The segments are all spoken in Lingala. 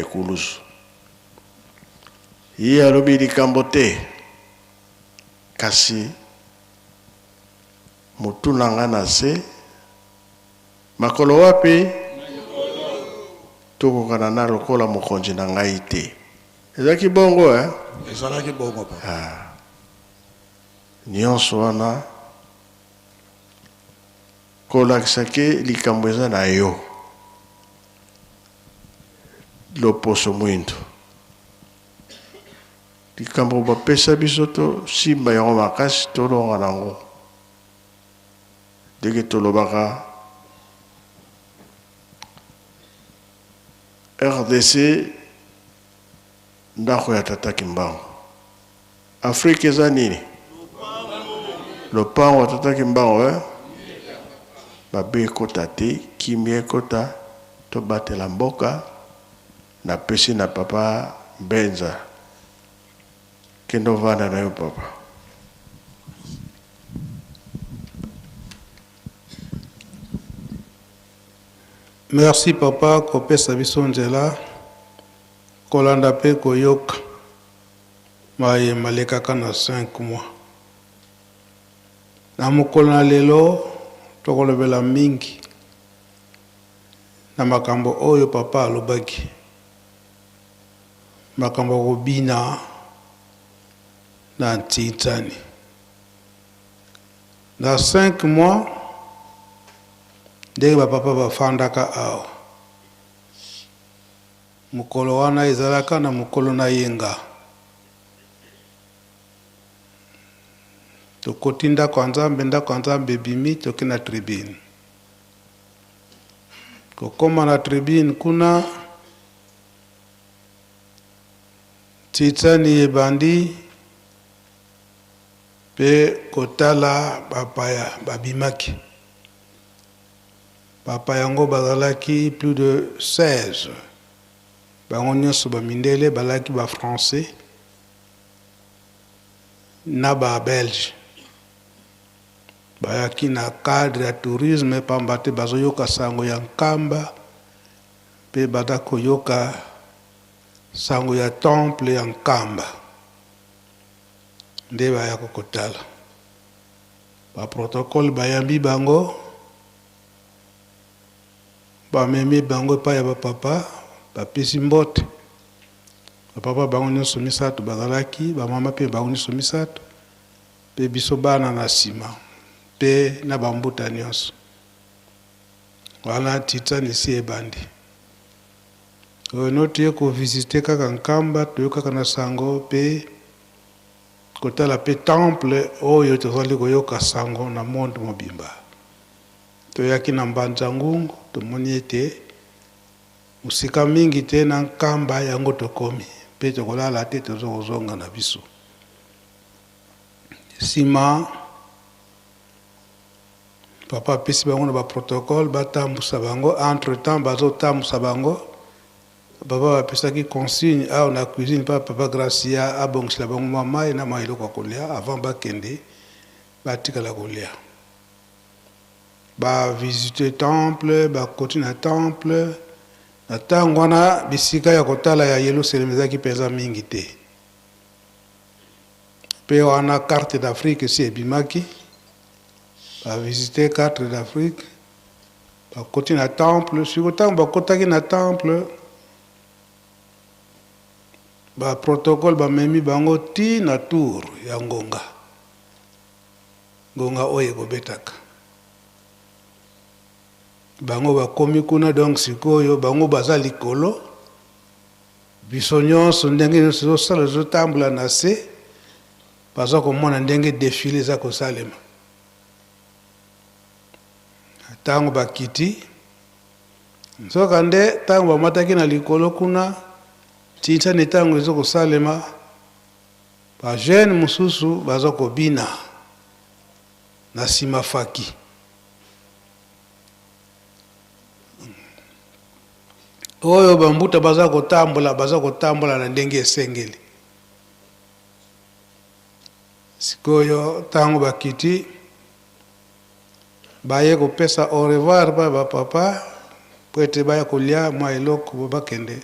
Ekulusu. Ye alobi likambo te, kasi motu na nga na se, makolo wapi? Tokokana na lokola mokonzi na ngai te. Ezalaki bongo eh? Ezalaki bongo papa. Ah. Nionso wana kolakisa ke likambo eza na yo. Loposo mwindu. Likambo bapesa biso to simba yango makasi tolonga nango. Ndenge tolobaka rdc ndako ya tata Kimbangu. Afrique eza nini? Lopango ya tata Kimbangu eh? Mabe ekota te, kimia ekota, tobatela mboka. Napesi na papa Mbenza. Kende ovanda na yo papa. Merci papa kopesa biso nzela kolanda pe koyoka maye malekaka na 5 mois. Na mokolo na lelo tokolobela mingi na makambo oyo papa alobaki, makambo ya kobina na ntintsani. Na 5 mois ndenge ba papa bafandaka awa, mokolo wana ezalaka na mokolo na yenga. Tokoti ndako ya Nzambe, ndako ya Nzambe ebimi, toke na tribune. Kokoma na tribune kuna, titani ebandi pe kotala bapaya babimaki. Bapaya yango bazalaki plus de 16. Bango nionso ba mindele, balaki ba français na ba belge. Bayaki na cadre ya tourisme pamba te bazoyoka sango ya Nkamba pe baza koyoka sango ya temple ya Nkamba nde bayaka kotala. Ba protocole bayambi bango, bamemi bango epai ya ba papa, bapesi mbote. Ba papa bango nionso misato bazalaki, ba mama pe bango nionso misato. Mpe biso bana na sima, mpe na ba mbuta nionso. Wana Titan esi ebandi. Oyo no toye ko visiter kaka Nkamba, toye kaka na sango mpe kotala mpe temple oyo tozali koyoka sango na monde mobimba. Toyaki na Mbanza Ngungu, tomoni ete mosika mingi te na Nkamba yango tokomi mpe tokolala te, tozo kozonga na biso. Sima, papa apesi bango na ba protocole batambusa bango. Entre temps bazotambusa bango, papa bapesaki consigne awa na cuisine pa papa Gracia abongisela bango mwa mayi na mwa eloko ya kolia avant bakende batikala kolia. Ba visiter temple, bakoti na temple. Na tango wana bisika ya kotala ya Yelusalemi ezalaki penza mingi te. Pe wana carte d'Afrique esi ebimaki, ba visiter carte d'Afrique, bakoti na temple, sikoyo tango bakotaki na temple, ba protocole bamemi bango ti na tour ya ngonga, ngonga oyo ekobetaka. Bango bakomi kuna donc sikoyo bango baza likolo, Biso nionso ndenge nionso tozosala tozotambola na se baza komona ndenge defile eza kosalema. Tango bakiti, nzoka nde tango bamataki na likolo kuna tinsani tango ezo kosalema ba jeunes mosusu baza kobina na sima faki. Oyo ba mbuta baza kotambola, baza kotambola na ndenge esengeli. Sikoyo tango bakiti, baye kopesa au revoir pa ba papa po ete baya kolia mwa eloko po bakende.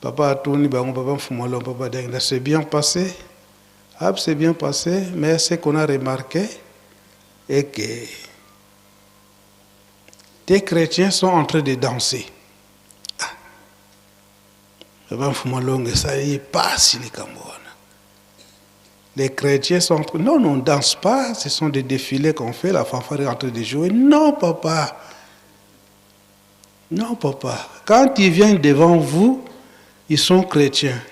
Papa atuni bango, papa Mfumu Alongo, papa Diangienda, c'est bien passé? Ah, c'est bien passé, mais ce qu'on a remarqué est que des chrétiens sont en train de danser. Ah. Papa Mfumu Alongo, ça y est, pasi likambo wana. Les chrétiens sont en train... Non, on ne danse pas, ce sont des défilés qu'on fait, la fanfare est en train de jouer. Non, papa. Non, papa. Quand ils viennent devant vous, ils sont chrétiens.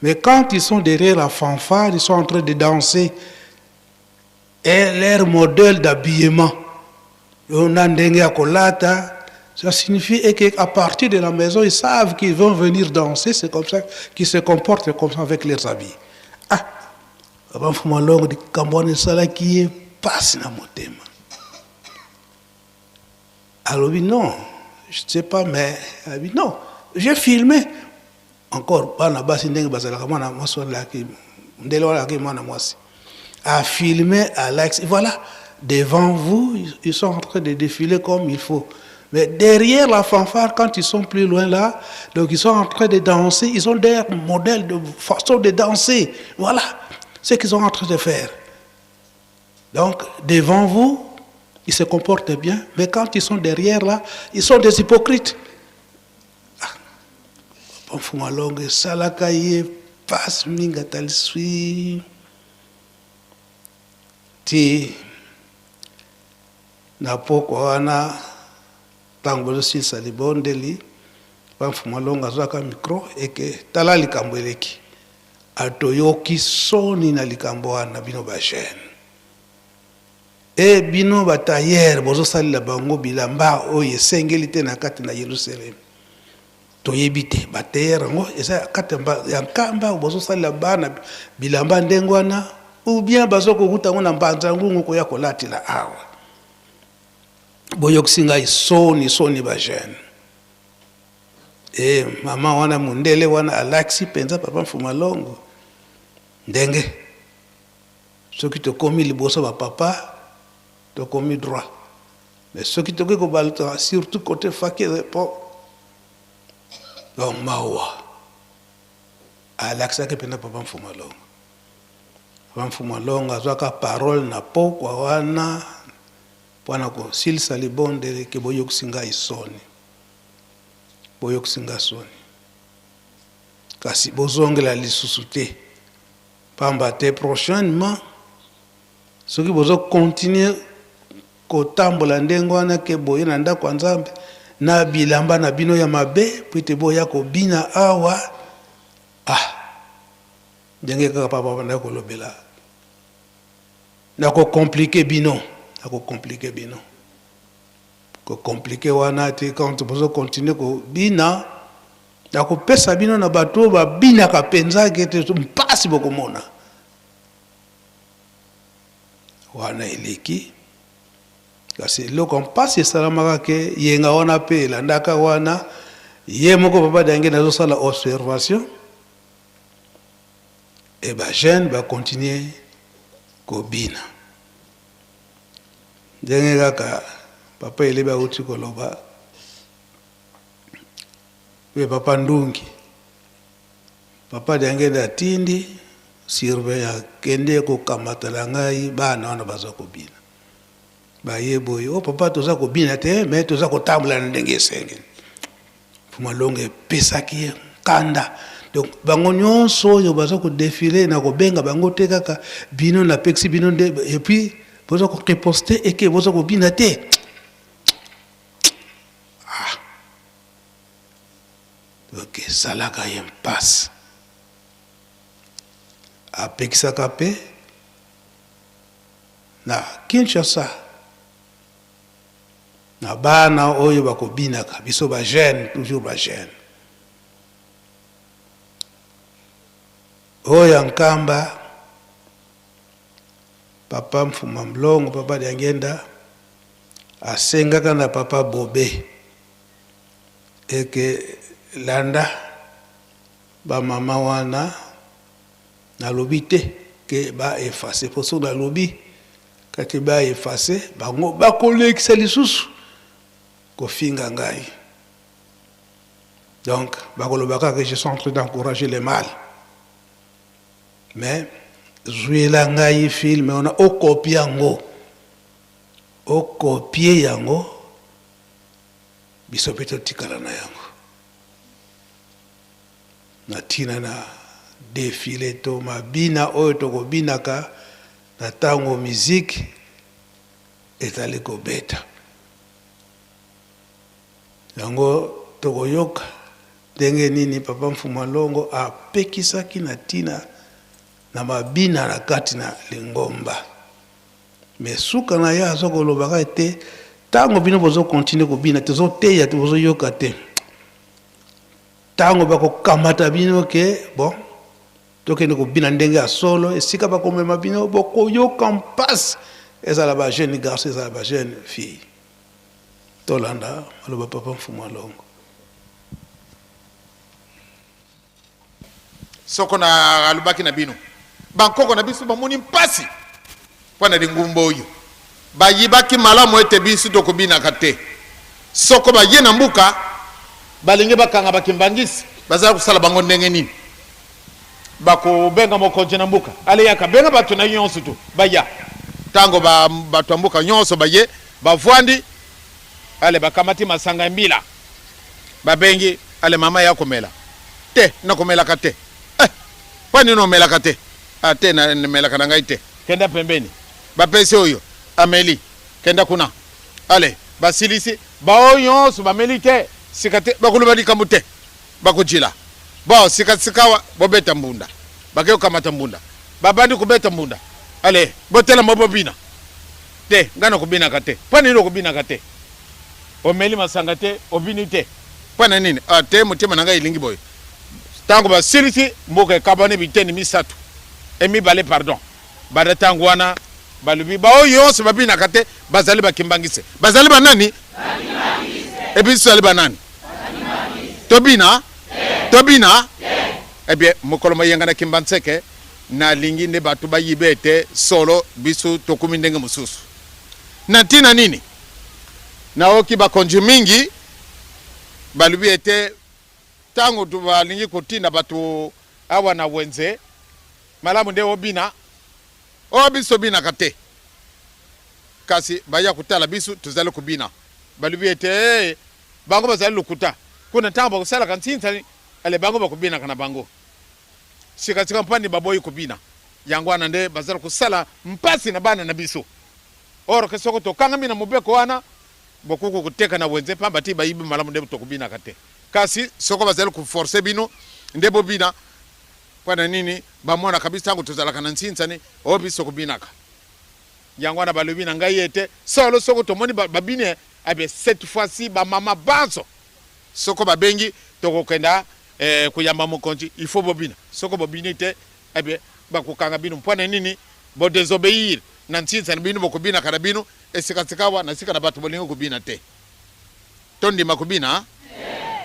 Mais quand ils sont derrière la fanfare, ils sont en train de danser. Et leur modèle d'habillement, on a ndenge ya kolata, ça signifie qu'à partir de la maison, ils savent qu'ils vont venir danser. C'est comme ça qu'ils se comportent comme ça avec leurs habits. Ah, papa Mfumu Alongo likambo wana esalaki ye pasi na motema. Alobi non, je ne sais pas, mais alobi non, j'ai filmé. Encore bana basi ndenge bazalaka mwana mwasi wana alaki ndele wana alaki mwana mwasi. A filmé Alex, voilà, devant vous, ils sont en train de défiler comme il faut. Mais derrière la fanfare, quand ils sont plus loin là, donc ils sont en train de danser, ils ont des modèles de façon de danser. Voilà ce qu'ils sont en train de faire. Donc, devant vous, ils se comportent bien, mais quand ils sont derrière là, ils sont des hypocrites. Ah. Mfumu Alongo esalaka ye pasi mingi ataliswi ti na pokwa wana ntango bazosilisa libondeli papa Mfumu Alongo azwaka micro eke tala likambo eleki atoyoki soni na likambo wana bino bajeune e bino batailleur bozosalela bango bilamba oyo esengeli te na kati na Yerusalemi. Toyebi te batailleur yango eza kati ya Nkamba bozosalela bana bilamba ndenge wana ou bien bazokokuta yango na mbanza ngungu koya kolatela awa. Boyokisi ngai soni soni bajeune. E mama wana mondele wana alakisi mpenza papa Mfumu Alongo ndenge soki tokomi liboso bapapa tokomi droit, mais soki tokoki kobaluka surtout côté faki po donc mawa. Alakisaki mpenza papa Mfumu Alongo. Papa Mfumu Alongo azwaka parole na pokwa wana mpona kosilisa libondeli ke boyokisi ngai soni, boyokisi ngai soni, kasi bozongela lisusu te, pamba te prochainement soki bozokontinue kotambola ndenge wana ke boye na ndako ya Nzambe na bilamba na bino ya mabe po ete boya kobina awa, ah, ndenge kaka papa banda kolobela, nakokomplike bino, nakokomplike bino, kokomplike wana te. Quand bozokontinue kobina, nakopesa bino na bato oyo babinaka mpenza ke te mpasi bokomona wana eleki. Kasi eloko mpasi esalamaka ke yenga wana mpe elandaka wana ye moko papa Dange nazosala observation e bajeune bakontinue kobina ndenge kaka papa elebi auti koloba mpe papa Ndungi. Papa Diangenda atindi surveillant akende kokamatela ngai bana wana baza kobina. Baye boye, o papa toza kobina te, mais toza kotambola na ndenge esengeli. Mfumu Alongo epesaki ye nkanda. Donc bango nyonso oyo baza kodefile na kobenga bango te, kaka bino napekisi bino nde, et puis boza koreposte eke boza kobina te. Ah. Donc esalaka ye mpasi. Apekisaka mpe na Kinshasa na bana oyo bakobinaka, biso bajeune, toujours bajeune oyo ya Nkamba. Papa Mfuma Mlongo, papa Diangenda asengaka na papa Bobe eke landa bamama wana. Nalobi te ke baefase, po soki nalobi kake baefase bango bakolekisa lisusu kofinga ngai. Donc bakoloba kaka je suis en train d'encourager le mal. Mais zwela ngai film wana, okopie yango, okopie yango, biso mpe totikala na yango na ntina na defile to mabina oyo tokobinaka na ntango miziki ezali kobeta. Yango tokoyoka ndenge nini Papa Mfuma Longo apekisaki na ntina na mabina na kati na lingomba. Mais suka na ye aza kolobaka ete ntango bino bozokontinue kobina, tozoteya te, bozoyoka te, ntango bakokamata bino ke bon tokende kobina ndenge ya solo, esika bakomema bino bokoyoka mpasi, ezala ba jeune garçon, ezala ba jeune fille. Tolanda maloba Papa Mfumu Alongo. Soko na alobaki na bino, bankoko na biso bamoni mpasi mpo na lingumba oyo bayibaki malamu ete biso tokobinaka te. Soko baye na mbuka balingi bakanga bakimbangisi, bazala kosala bango ndenge nini? Bakobenga mokonzi na mbuka, aleyaka benga bato na nyonso tu baya. Ntango ba, bato ya mboka nyonso baye, bavwandi, ale bakamati masanga ya mbila, babengi, ale mama ya komela te, nakomelaka te. Eh, mpo nini omelaka te? Ah, te, namelaka na ngai te. Kenda pembeni. Bapesi oyo ameli, kenda kuna. Ale basilisi, baoyo nyonso bameli te, sika te, bakoloba likambo te. Bakojila. Bon, sika sikawa bobeta mbunda. Bakei kokamata mbunda. Babandi kobeta mbunda. Ale, botelema bobina. Te, ngai nakobinaka te. Mpo na nini okobinaka te? Omeli masanga te, obini te. Mpo na nini? Ah, te, motema na ngai elingi boye. Ntango basilisi, mboka ekabwani biteni misato. E mibale, pardon. Banda ntango wana, balobi baoyo nyonso babinaka te bazali bakimbangise. Bazali banani? Epi biso tozali banani? Tobina? Tobina? Eh bien, mokolo moyenga na Kimbanseke, nalingi nde bato bayiba ete solo biso tokomi ndenge mosusu. Na ntina nini? Naoki bakonzi mingi balobi ete ntango balingi kotinda bato awa na wenze, malamu nde obina. O biso tobinaka te, kasi baya kotala biso tozali kobina. Balobi ete hey, bango bazali lokuta kuna ntango bakosalaka nsinsa ale bango bakobinaka na bango sikasika mpani baboyi kobina. Yango wana nde bazali kosala mpasi na bana na biso. Or ke soko tokangami na mobeko wana, bokoki koteka na wenze pamba te bayibi malamu nde tokobinaka te. Kasi soko bazali koforce bino nde bobina, mpo na nini bamonaka biso ntango tozalaka na nsinsani oyo biso kobinaka? Yango wana balobi na ngai ete solo soko tomoni babini abe cette fois-ci bamama banso soko babengi tokokenda eh, koyamba mokonzi, il faut bobina. Soko bobini te, eh bien bakokanga bino. Mpo na nini bodesobéir na nsinsani? Bino bokobinaka na bino esikasikawa na sika na bato bolingi kobina te. Tondima kobina?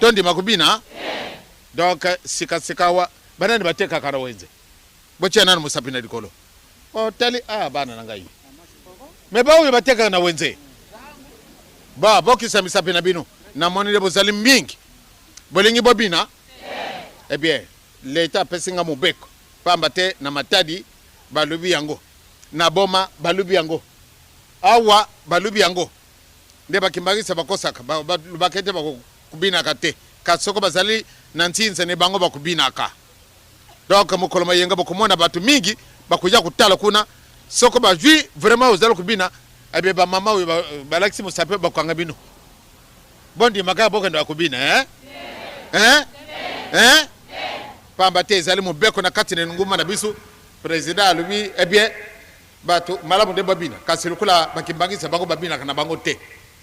Tondima kobina? Donc sikasikawa banani batekaka na wenze? Botia nanu mosapi na likolo. Otali ah, bana na ngai me baoyo batekaka na wenze, ba bokisa misapi na bino. Namoni nde bozali mingi bolingi bobina. Eh bien, leta apesi nga mobeko, pamba te na Matadi balobi yango, na Boma balobi yango, awa balobi yango. Nde bakimbangisa bakosaka, balobaka ete bakobinaka te, kasi soko bazali na nsinsa ne bango bakobinaka. Donc mokolo mayenga bokomona bato mingi bakoya kotala kuna. Soko bazwi vraiment ozali kobina, ebe bamama oyo balakisi mosapi bakokanga bino. Bondima kaka bokende kobina, eh? Eh? Eh? Pamba te ezali mobeko na kati na engumba na biso. President alobi, eh bien bato malamu nde babina, kasi lokola bakimbangisa bango babinaka na bango te,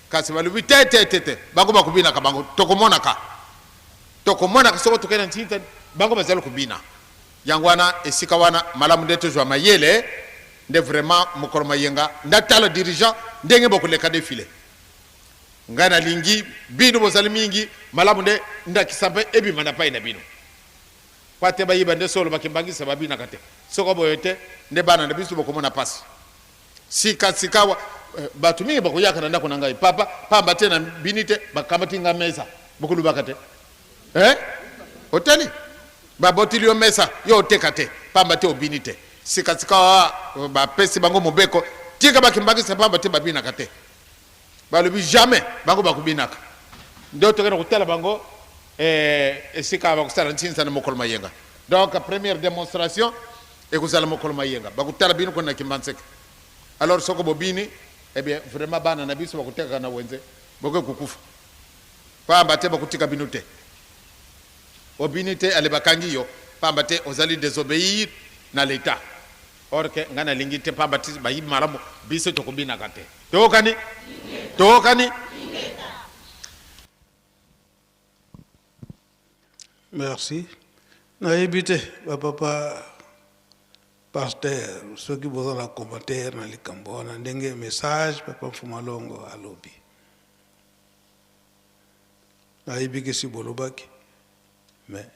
kasi balobi te te te te, bango bakobinaka bango, tokomonaka tokomonaka soko tokei na ntinta bango bazali kobina. Yango wana esika wana malamu nde tozwa mayele nde vraiment mokolo mayenga ndatala dirigeant ndenge bokoleka defile. Ngai nalingi bino bozali mingi, malamu nde ndakisa mpe ebima na pai na bino, po ate bayiba nde solo bakimbangisa babinaka te. Soko boye te nde bana na biso bokomona pasi. Sika sikawa bato mingi bakoyaka na ndako na ngai, papa, pamba te na bini te bakamati nga mesa, bokolobaka te. Eh? Otali babotili yo mesa, yo oteka te pamba te obini te. Sikasika bapesi bango mobeko, tika bakimbangisa pamba te babinaka te. Balobi jamais bango bakobinaka. Nde tokende kotala bango eh, esika bakosala nsinsa na mokolo mayenga. Donc première démonstration ekozala mokolo mayenga, bakotala bino kuna na Kimbanseke. Alors soko bobini, eh bien vraiment bana na biso bakotekaka na wenze, bokoki kokufa pamba te bakotika bino te. Obini te, ale bakangi yo pamba te ozali désobéir na l'État. Or que ngai nalingi te pamba te bayibi malamu, biso tokobinaka te. Toyokani? Toyokani? Merci. Nayebi te ba papa pasteur soki boza na commentaire na likambo wana ndenge message papa Mfuma Longo alobi. Nayebi ke si bolobaki mais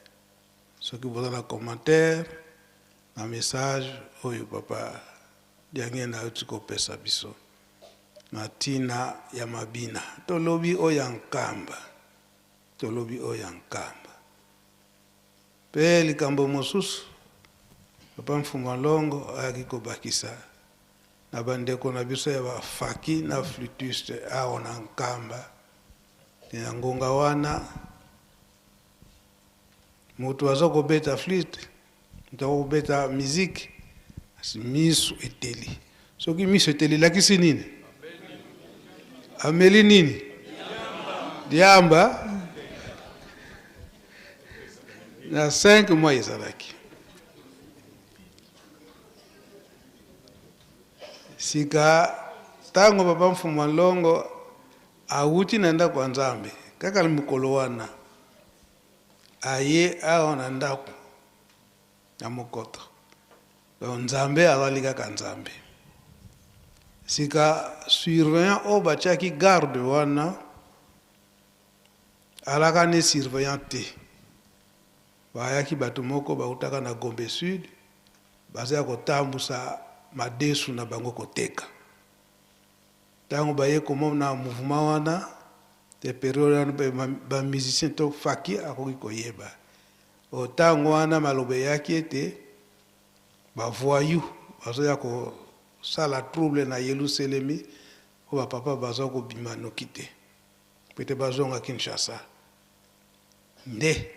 soki boza na commentaire na message oyo papa Diangenda auti kopesa biso na tina ya mabina, tolobi oyo ya Nkamba, tolobi oyo ya Nkamba. Pe likambo mosusu papa Mfuma Longo ayaki kobakisa na bandeko na biso ya ba faki na flûtiste awa na Nkamba, na ngonga wana moto aza kobeta flûte, moto aza kobeta musique, asi misu eteli. Soki misu eteli elakisi nini? Ameli nini? Diamba. Na 5 mois ezalaki. Sika tango papa Mfuma Longo awuti na ndako ya Nzambe, kaka mokolo wana aye awa na ndako ya mokoto. Donc Nzambe azali kaka Nzambe. Sika surveillant oyo batiaki garde wana alaka ne surveillant te. Bayaki bato moko bautaka na Gombe Sud, baza ya kotambusa madesu na bango koteka. Tango baye komona mouvement wana te periode wana pe ba musiciens to faki akoki koyeba. O tango wana maloba eyaki ete ba voyous bazoya kosala trouble na Yeluselemi po ba papa baza kobima noki te po ete bazonga Kinshasa. Nde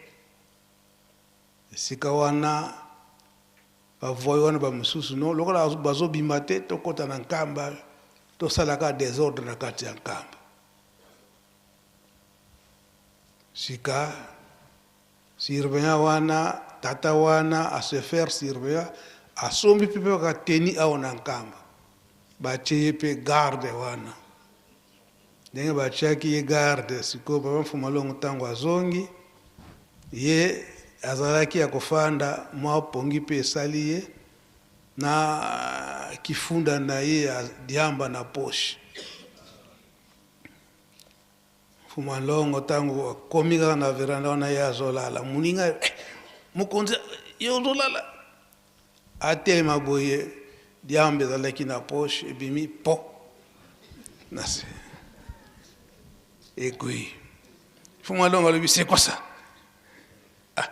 esika wana ba voyous wana ba mosusu non lokola bazobima te tokota na Nkamba tosala kaka desordre na kati ya Nkamba. Sika surveillant wana tata wana a se faire surveillant asombi pe kaka tenue awa na Nkamba batie ye pe garde wana ndenge batiaki ye garde. Sikoyo papa Mfuma Longo ntango azongi ye azalaki ya kofanda mwa pongi pe esali ye na kifunda na ye ya diamba na poche. Mfuma Longo ntango akomi kaka na veranda wana ye azolala, moninga mokonzi ye ozolala, atelema boye diamba ezalaki na poche ebimi po na se ekwei. Mfuma Longo alobi c'est quoi ça? Ah,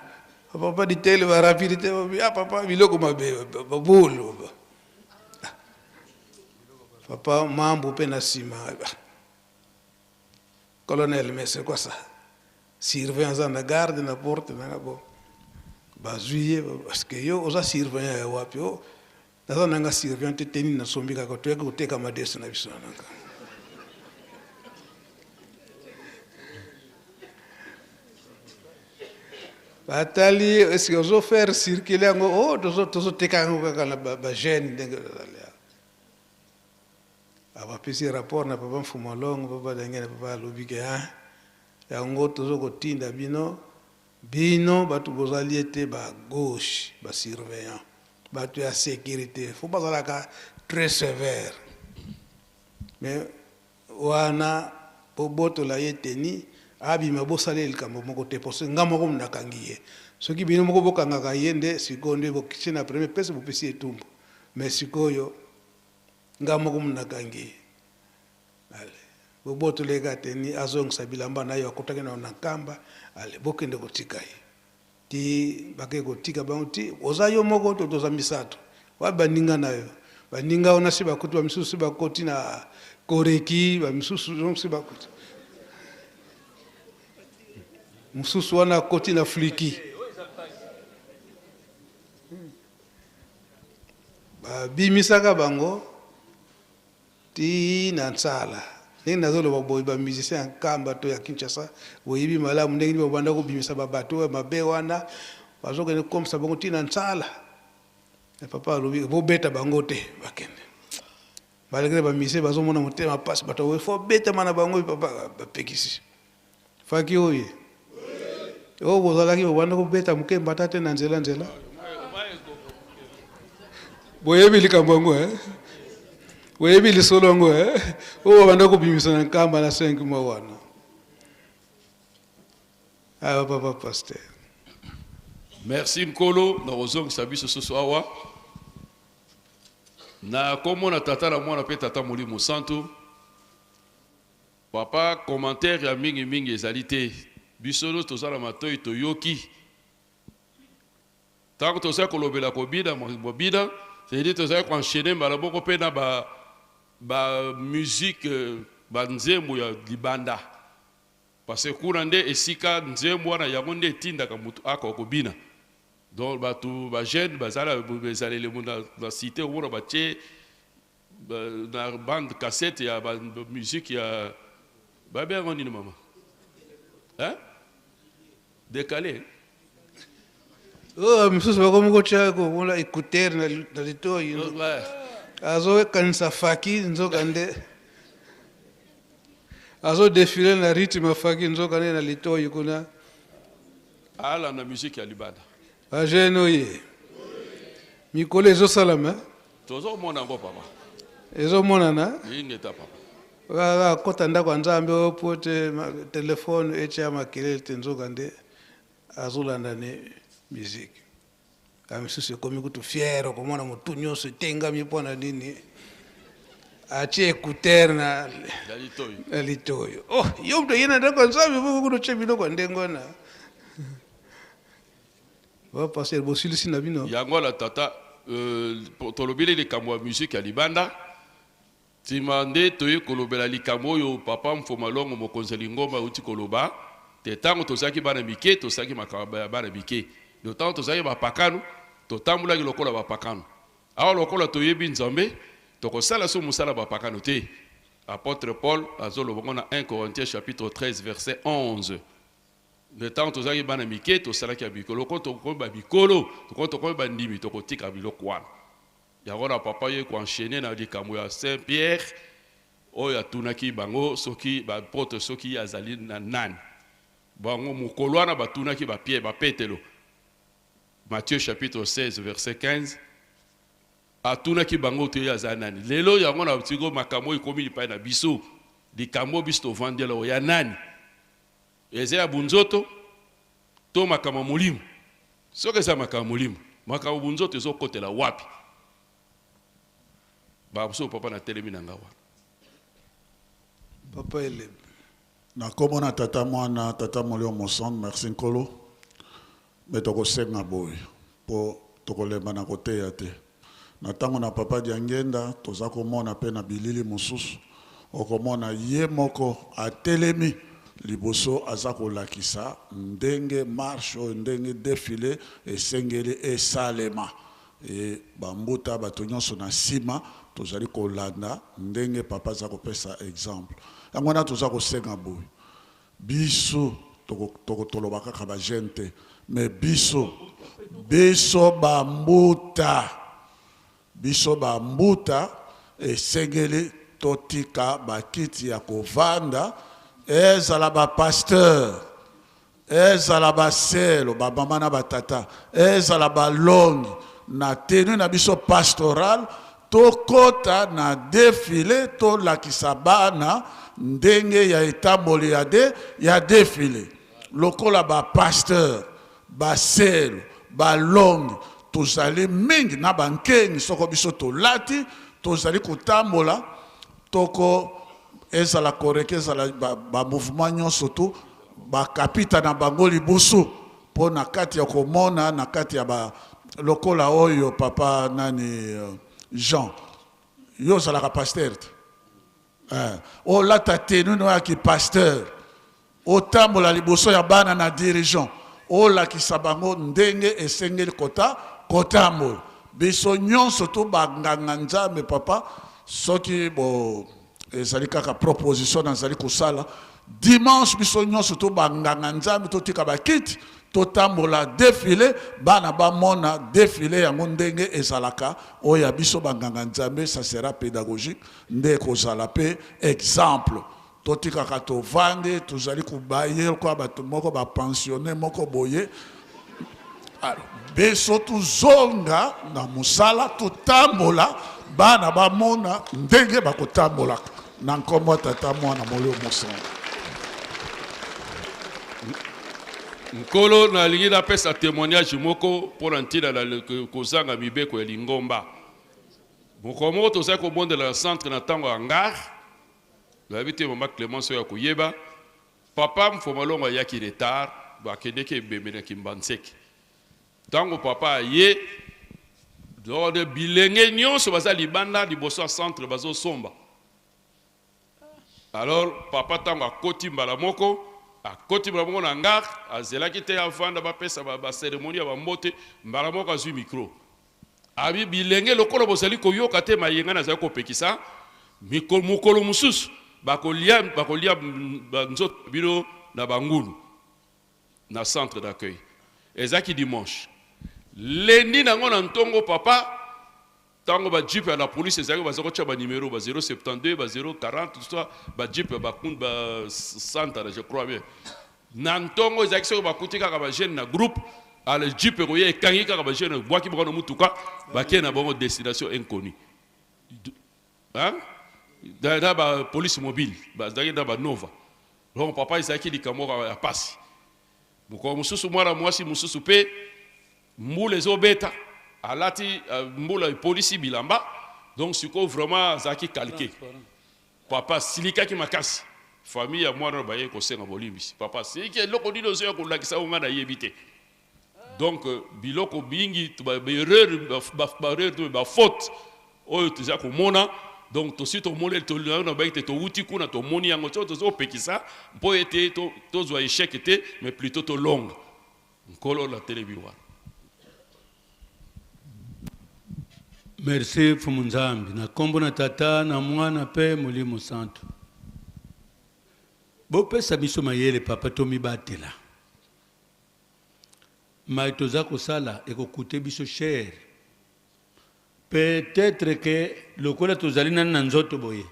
papa ditele ba rapidité, ah papa biloko mabe babulu. Ah, papa mambu pe na nsima. Colonel, mais c'est quoi ça? Surveillant aza na garde na porte nanga bo bazwi ye parce que yo oza surveillant ya wapi? Oh, naza nanga surveillant te, teni nasombi kaka toyaki koteka madesu na biso nanga. Batali est-ce que ozo faire circuler yango? Oh, tozoteka yango kaka na ba jeune ndenge tozali awa. Abapesi rapport na papa Mfuma Longo, papa Dangene, papa alobi ke hein, yango tozo kotinda bino, bino bato bozali ete ba gauche, ba surveillant, bato ya sécurité, faut bazalaka très sévère. Mais wana bobotola ye teni, abima bosala ye likambo moko te, parce que nga moko nakangi ye. Soki bino moko bokangaka ye nde sikoyo nde bokiti na premier pese bopesi ye etumbu. Mais sikoyo nga moko nakangi ye. Allez. Bobotoleka teni azongisa bilamba na yo akotaki na na nkamba, ale bokende kotika ye. Ti bake kotika bango ti oza yo moko to toza misato. Wapi baninga na yo? Baninga wana si bakoti, ba misusu si bakoti na koreki, ba misusu donc si bakoti. Mosusu wana akoti na fliki. Babimisaka bango ti na nsala. Ndenge nazoloba boye, ba musiciens ya Nkamba to ya Kinshasa boyebi malamu ndenge nini babanda kobimisa ba bato oyo mabe wana, bazokende kokomisa bango ti na nsala. Mais papa alobi bobeta bango te, bakende. Malgré ba musiciens bazomona motema pasi, bato oyo faut betama na bango, papa bapekisi. Faki oye. Oyo bozalaki bobanda kobeta moke mbata te na nzela nzela. Boyebi likambo yango eh? Boyebi lisolo yango eh? Oyo babanda kobimisa na nkamba na 5 mois wana. Awa papa pasteur. Merci Nkolo na kozongisa biso susu awa na kombo na Tata na Mwana pe Tata Molimo Santu. Papa commentaire ya mingi mingi ezali te biso nionso toza na matoyi toyoki tango tozali kolobela kobina mobina c'est dire tozali ko enchaîner mbala moko pe na ba ba musique ba nzembo ya libanda parce que kuna nde esika nzembo wana yango nde etindaka mutu akoka kobina donc batu ba jeune bazala ezaleli na cité omona batie na bande cassette ya ba musique ya ba benga nini mama hein décalé oh misusu bakomi kotya komola écouteur na litoi azokanisa faki nzoka nde azodefile na rythme ya faki nzoka nde na litoi kuna alanda musique ya libanda bajeune oye mikolo ezosalama Tozo mona yango papa. Ezo monana? Ingeta papa. Kaka akota ndako ya Nzambe oyo po te telefone etia makelele te nzoka nde azolanda ne musique. Ba misusu ekomi kutu fier okomona motu nyonso etengami mpo na nini atie écouteur na na litoyi. Oh, yo moto oye na ndako ya Nzambe bongo kutu otie biloko ya ndenge wana. Ba pasteur bosilisi na bino. Yango wana tata euh, tolobeli likambo ya musique ya libanda nsima nde toye kolobela likambo oyo papa Mfomalongo mokonzi ya lingomba auti koloba te ntango tozalaki bana mike tosalaki makambo ya bana mike do ntango tozalaki bapakano totambolaki lokola bapakano awa lokola toyebi Nzambe tokosala so mosala bapakano te apôtre Paul azoloba ngo na 1 Corinthiens chapitre 13 verset 11 Na ntango tozalaki bana mike, tosalaki ya bikolo. Lokola tokomi ba mikolo, lokola tokomi bandimi, tokotika biloko wana. Yango wana papa ye ko enchaîner na likambo ya Saint Pierre oyo atunaki bango soki ba apotres soki ye azali na nani. Bango mokolo wana batunaki ba Pierre, ba Petelo. Matthieu chapitre 16 verset 15 atunaki bango te ye aza nani. Lelo yango na siko makambo oyo ekomi lipai na biso, likambo oyo biso tovandela oyo ya nani? Eza ya bunzoto to makambo ya molimo? Soki eza makambo ya molimo, makambo ya bunzoto ezokotela wapi? Ba mosusu papa na telemi na nga wana. Papa Elebe. Na kombo na tata mwana tata molimo mosantu merci nkolo me tokosenga boye po tokolemba na koteya te na tango na papa Diangienda toza komona pe na bilili mosusu okomona ye moko atelemi liboso aza kolakisa ndenge marche oyo ndenge defile esengeli esalema et ba mbuta bato nyonso na sima tozali kolanda ndenge papa aza kopesa exemple yango wana toza kosenga boye Biso toko toko toloba kaka ba jeune te mais biso biso ba mbuta biso ba mbuta esengeli totika ba kiti ya kovanda ezala ba pasteur ezala ba selo ba mama na ba tata ezala ba longi na tenue na biso pastoral Tokota na defile tolakisa bana ndenge ya etamboli ya de ya defile lokola ba pasteur ba selo ba longi tozali mingi na ba nkengi soko biso tolati tozali kotambola toko Ezala koreke, ezala ba, ba mouvement nyonso tu bakapita na bango liboso mpo na kati ya komona na kati ya ba lokola oyo papa nani euh, Jean yo ozalaka pasteur te eh, olata tenue no ya ki pasteur otambola liboso ya bana na dirigeant olakisa bango ndenge esengeli kota kotambola biso nyonso to banganga nzambe papa soki bo ezali kaka proposition nazali kosala dimanche biso nyonso to banganga nzambe totika bakiti totambola defile bana bamona defile yango ndenge ezalaka oyo ya biso banganga nzambe ça sera pédagogique nde ekozala mpe exemple totikaka tovandi tozali kobaye lokola bato moko bapensionne moko boye biso tozonga na mosala totambola bana bamona ndenge bakotambolaka na nkombo ya tata mwana molimo mosantu Nkolo, nalingi napesa temoignage moko mpo na ntina na kozanga mibeko ya lingomba. Mokolo moko tozali kobondela na centre na ntango ya hangar, nayebi te mama Clemence oyo akoyeba, papa Mfomalongo ayaki retard, akendeki ebembe na Kimbanseke. Ntango papa aye, donc bilenge nyonso baza libanda liboso ya centre bazosomba. Alors papa tango akoti mbala moko, akoti mbala moko na hangar, azelaki te avanda bapesa ba, ba ceremonie ya bambote, mbala moko azwi micro. Abi bilenge lokola bozali koyoka te maye ngai nazali kopekisa, mokolo mosusu bakolia bakolia nzoto bino na bangulu na centre d'accueil. Ezalaki dimanche. Lundi nango na ntongo papa Tango ba jeep ya la police ezalaki baza kotia ba numero ba 072 ba 040 tout ça ba jeep ya ba ba santana je crois bien na ntongo ezalaki soki bakuti kaka ba jeune na groupe ale jeep ekoya ekangi kaka ba jeune ebwaki bango na mutuka bakei na bango destination inconnue hein na ba police mobile bazalaki na ba nova donc papa ezalaki likambo ya pasi mokolo mosusu mwana mwasi mosusu mpe Mbula ezo beta alati mbula epolisi bilamba donc sikoyo vraiment azalaki calque papa asilikaki makasi famille ya mwana baye kosenga bolimbisi papa asiliki eloko nini ozoya kolakisa oyo ngai nayebi te donc biloko mingi ba erreur ba erreur to ba faute oyo toza komona donc tosi tomoni na bayaki te towuti kuna tomoni yango to tozopekisa mpo ete tozwa échec te mais plutôt tolonga Nkolo na telemi wana. Merci Mfumu Nzambi na kombo na Tata na Mwana pe Molimo Santu. Bopesa biso mayele papa tomibatela. Mai toza kosala ekokute biso cher. Peut-etre que lokola tozali nani na nzoto boye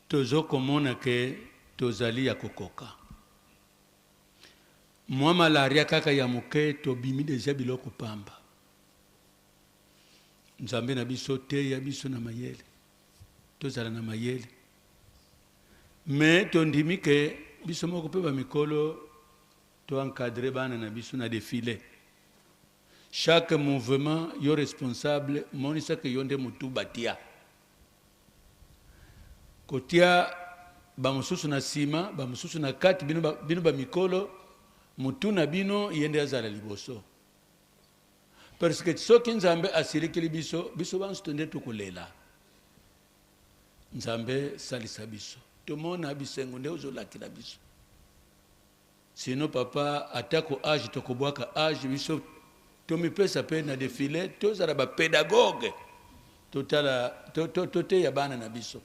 tozo komona ke tozali ya kokoka. Mwa malaria kaka ya moke tobimi dejà biloko pamba. Nzambe na biso teya biso na mayele. Tozala na mayele. Mais tondimi ke biso moko pe ba mikolo to encadrer bana na biso na defile. Chaque mouvement yo responsable monisa ke yo nde mutu batia. Kotia ba mosusu na sima, ba mosusu na kati, bino ba, bino ba mikolo, mutu na bino ye nde azala liboso. Parce que soki Nzambe asilikeli biso, biso banso nde tokolela. Nzambe salisa biso. Tomona bisengo nde ozolakela biso. Sinon papa atako age tokobwaka age biso tomipesa pe na defile tozala ba pedagogue totala toteya bana na biso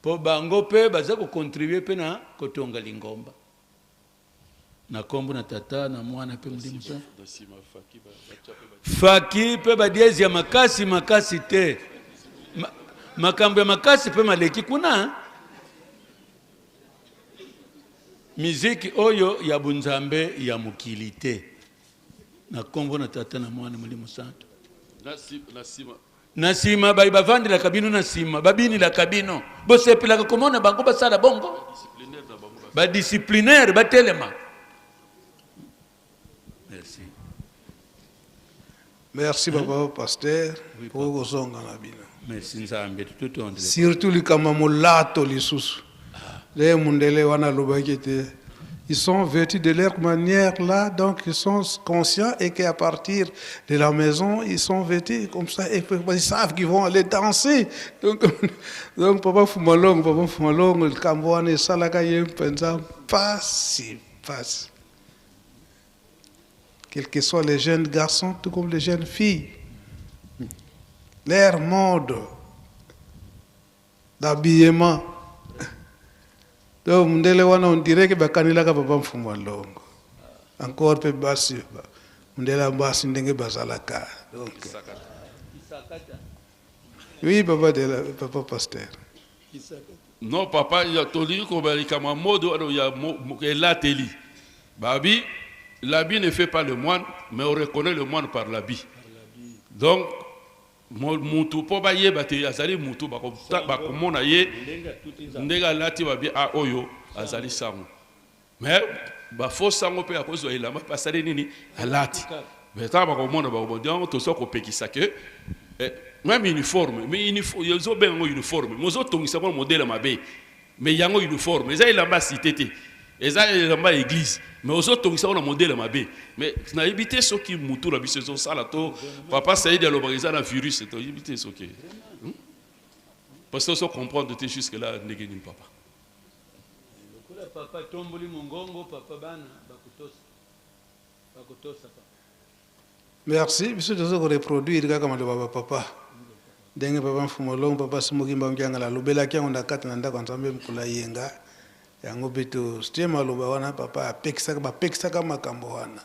po bango pe baza ko contribuer pe na kotonga lingomba na kombo na tata na mwana pe molimo santu faki pe ba diezi ya makasi makasi te makambo ya makasi pe maleki kuna Miziki oyo ya bunzambe ya mokili te. Na kombo na Tata na Mwana Molimo Santu. Na sima baye bavandelaka bino na sima babinelaka bino, bosepelaka komona bango basala bongo? Ba disciplinaire batelema. Merci. Merci papa pasteur, oui, po kozonga na bino. Merci Nzambe, tutondele. Surtout likambo ya molato lisusu. Le mundele wana alobaki ete ils sont vêtus de leur manière là, donc ils sont conscients et qu'à partir de la maison, ils sont vêtus comme ça et puis ils savent qu'ils vont aller danser. Donc, donc papa Fumalongo, papa Fumalongo, likambo wana esalaka ye mpenza mpasi mpasi. Quels que soient les jeunes garçons, tout comme les jeunes filles, leur mode d'habillement. Donc mundele wana on dirait que bakanelaka papa Mfumu Longo. Encore mpe basi mundele ya basi ndenge bazalaka. Donc oui papa de la, papa pasteur. Non papa, ya tolingi koloba likambo ya mode wana ya elateli. Babi, l'habit ne fait pas le moine, mais on reconnaît le moine par l'habit. Donc mutu mpo bayeba te azali mutu, bakomona ye ndenge alati, babi a oyo azali sango. Mais bafaux sango mpe akozwa elamba mpe asali nini, alati, mais ntango bakomona bakomona. Donc toza kopekisa ke même uniforme, mais uniforme ozobenga yango uniforme, mais ozotongisa ngo modèle mabe. Mais yango uniforme eza elamba ya cité te, eza elamba ya église, mais ozotongisa ngo na modèle mabe. Mais nayebi te soki mutu na biso ezosala to papa Saidi alobaka eza na virus, toyebi te soki, Parce que ozo comprendre te jusque là ndenge nini papa. Lokola papa tomboli mongongo, papa, bana bakotosa, bakotosa papa. Merci. Biso toza koreproduire kaka maloba ba papa, ndenge papa Mfumu Longo, papa Simoki Mbangu alobelaki yango na kati na ndako ya Nzambe mokolo ayenga yango. Mpe totie maloba wana papa apekisaka, bapekisaka makambo wana.